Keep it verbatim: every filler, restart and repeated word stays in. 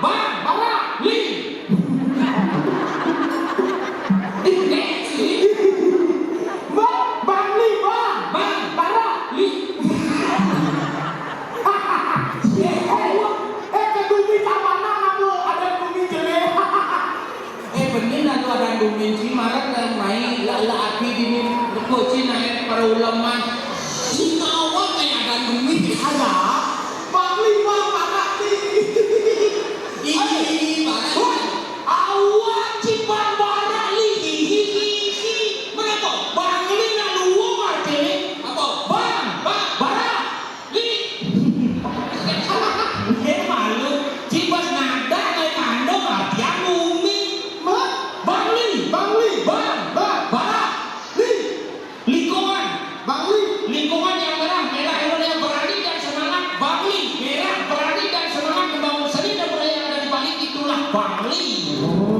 Bang, bara, li. Ih, nek, sih. Bang, Bang Li, Bang. Bang, bara, li. Eh, eh, eh, ke gumi tak mana, kamu ada gumi jelek. Eh, bener lah tu ada gumi, si marak dan main, la, la api dini, kok si naik para ulama. Si kawan kayak ada gumi. Ada. Bang Li, Bang, bara, li. Ih, bara. Wah, awan si Bang bara, li. Ih, ih, ih, ih. Kenapa? Bang Li nak dua, artinya. Apa? Bang, Bang, bara. Li. Dia malu. Cibas nada naik kandung artian bumi. Bang Li. Bang Li. Bang. Bang. Bara. Li. Lingkungan. Bang Li. Lingkungan yang merah, merah itu yang berani dan semangat. Bang Li. Merah, berani dan semangat membangun seni dan budaya yang ada di Bali, itulah Bang Li.